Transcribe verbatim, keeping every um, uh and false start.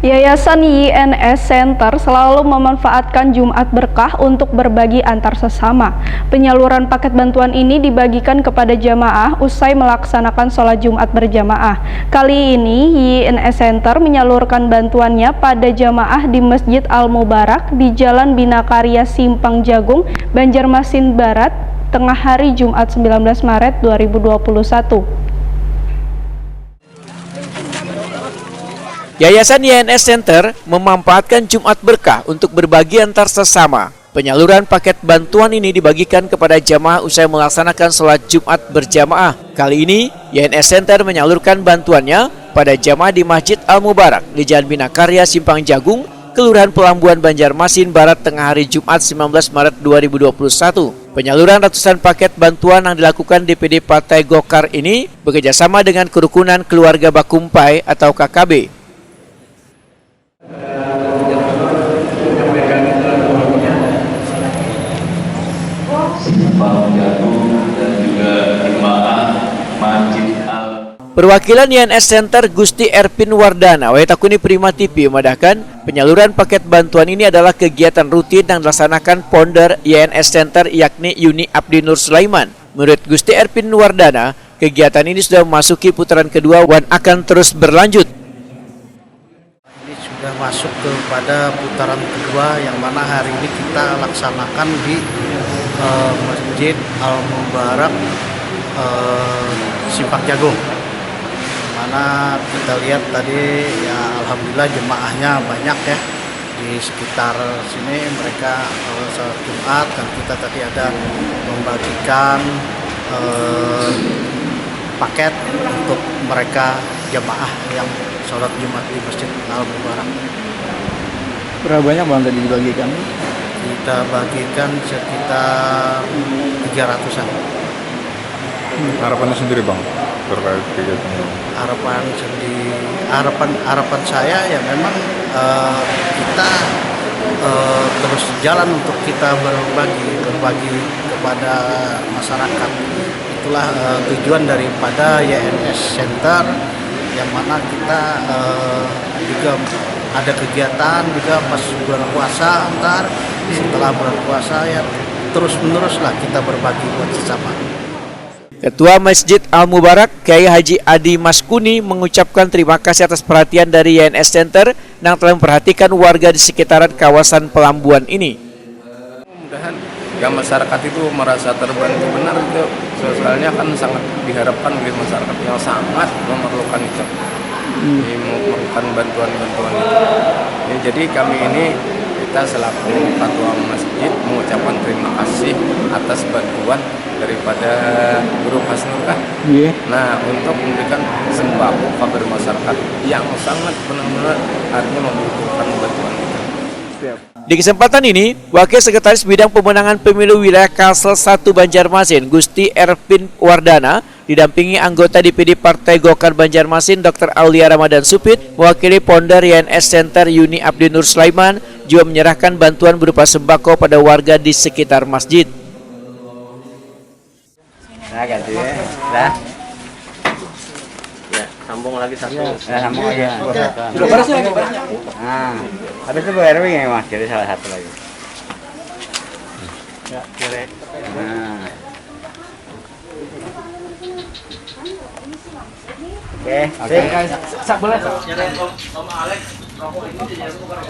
Yayasan Y N S Center selalu memanfaatkan Jumat Berkah untuk berbagi antar sesama. Penyaluran paket bantuan ini dibagikan kepada jamaah usai melaksanakan sholat Jumat berjamaah. Kali ini, Y N S Center menyalurkan bantuannya pada jamaah di Masjid Al Mubarak di Jalan Bina Karya, Simpang Jagung, Banjarmasin Barat, tengah hari Jumat, sembilan belas Maret dua ribu dua puluh satu. Yayasan Y N S Center memanfaatkan Jumat Berkah untuk berbagi antar sesama. Penyaluran paket bantuan ini dibagikan kepada jamaah usai melaksanakan sholat Jumat berjamaah. Kali ini, Y N S Center menyalurkan bantuannya pada jamaah di Masjid Al Mubarak di Jalan Bina Karya, Simpang Jagung, Kelurahan Pelambuan, Banjarmasin Barat, tengah hari Jumat, sembilan belas Maret dua ribu dua puluh satu. Penyaluran ratusan paket bantuan yang dilakukan D P D Partai Golkar ini bekerjasama dengan Kerukunan Keluarga Bakumpai atau K K B. Simpang Jagung dan juga jemaah Masjid Al. Perwakilan Y N S Center, Gusti Erpin Wardana, wayah takuni Prima T V, memadahkan penyaluran paket bantuan ini adalah kegiatan rutin yang dilaksanakan founder Y N S Center, yakni Yuni Abdi Nur Sulaiman. Menurut Gusti Erpin Wardana, kegiatan ini sudah memasuki putaran kedua wan akan terus berlanjut. Ini sudah masuk kepada putaran kedua yang mana hari ini kita laksanakan di eh, Masjid Al Mubarak eh, Simpang Jagung. Mana kita lihat tadi, ya, alhamdulillah jemaahnya banyak, ya, di sekitar sini. Mereka eh, sholat Jumat, dan kita tadi ada membagikan eh, paket untuk mereka jemaah yang sholat Jumat di Masjid Al Mubarak. Berapa banyak, Bang, tadi dibagikan? Kita bagikan sekitar tiga ratusan. Harapannya sendiri, Bang, terkait kegiatan ini? Harapan sendiri, harapan harapan saya, ya, memang eh, kita eh, terus jalan untuk kita berbagi, berbagi kepada masyarakat. Itulah eh, tujuan daripada Y N S Center, yang mana kita eh, juga ada kegiatan juga pas bulan puasa, ntar setelah bulan puasa, ya, terus meneruslah kita berbagi buat sesama. Ketua Masjid Al Mubarak, Kiai Haji Adi Maskuni, mengucapkan terima kasih atas perhatian dari Y N S Center yang telah memperhatikan warga di sekitaran kawasan Pelambuan ini. Mudah-mudahan ya masyarakat itu merasa terbantu benar itu, soalnya kan sangat diharapkan oleh masyarakat yang sangat memerlukan itu. Hmm. Memerlukan bantuan-bantuan itu. Ya, jadi kami ini, kita selaku ketua masjid, mengucapkan terima kasih atas bantuan daripada Guru Hasnur kah? Iya. Nah, untuk memberikan sembako kepada masyarakat yang sangat benar-benar artinya membutuhkan bantuan kita. Di kesempatan ini, Wakil Sekretaris Bidang Pemenangan Pemilu Wilayah Kalsel satu Banjarmasin, Gusti Ervin Wardana, didampingi anggota D P D Partai Golkar Banjarmasin, Doktor Aulia Ramadan Supit, mewakili founder Y N S Center Yuni Abdi Nur Sulaiman, juga menyerahkan bantuan berupa sembako pada warga di sekitar masjid. Nah, ganti ya. Dah. Ya, sambung lagi satu. Ya, sambung lagi. Nah, habis itu Bu Erwin ya, Mas, jadi salah satu lagi. Ya, boleh. Nah. Oke, oke. Sak boleh.